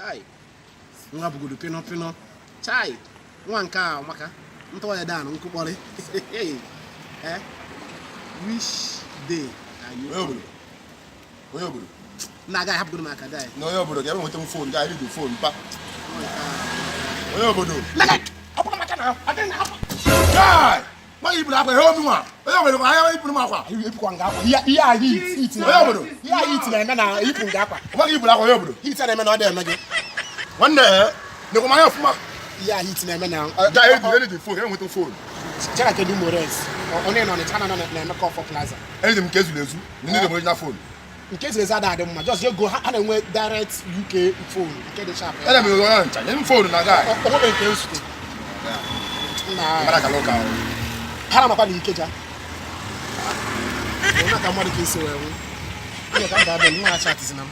Chai, nwa bụgodo pịnọ pịnọ. Chai, nwa nke a maka ntụọ ya dan nkụkpọrị. Eh, which day are you Onye obodo, onye obodo. Na agaghị hapụgodo m aka, guy. Na onye obodo ga-ebe nweta m phone, guy, need phone pa. Onye obodo. Hapụrụ m aka na adịghị na hapụ. Guy, ma yipụrụ akwa ihe omi nwa. Onye obodo kwa anya yipụrụ m akwa. Ebikwa nga akwa ihe a heat heat Onye obodo. Ihe a heat na-eme na yipụ nga akwa. Ọ maghị yipụrụ akwa, onye obodo. Heat na-eme na ọ dị eme gị. Nwanne, nekwa m anya ọfụma. Ihe a heat na-eme na Guy, need phone, ebe nweta m phone. Chera, kedu Mores onye nọ n'Ọnịcha na na-emekọ ọfọ plaza? Enyi m nke ezuru ezu, ndị dị original phone. Nke ziri ezi adịghị mma, just ego ha na-enwe direct UK phone nke dị sharp. Ena m onye ncha, nye m phone na guy. Onwebe nke nzute na Mara ka lụka ahụ. Ha na-amakwa na Ikeja onye ka mmadụ ka esi wee nwụ onye ka m ga-abịa nwa chatịzi na m.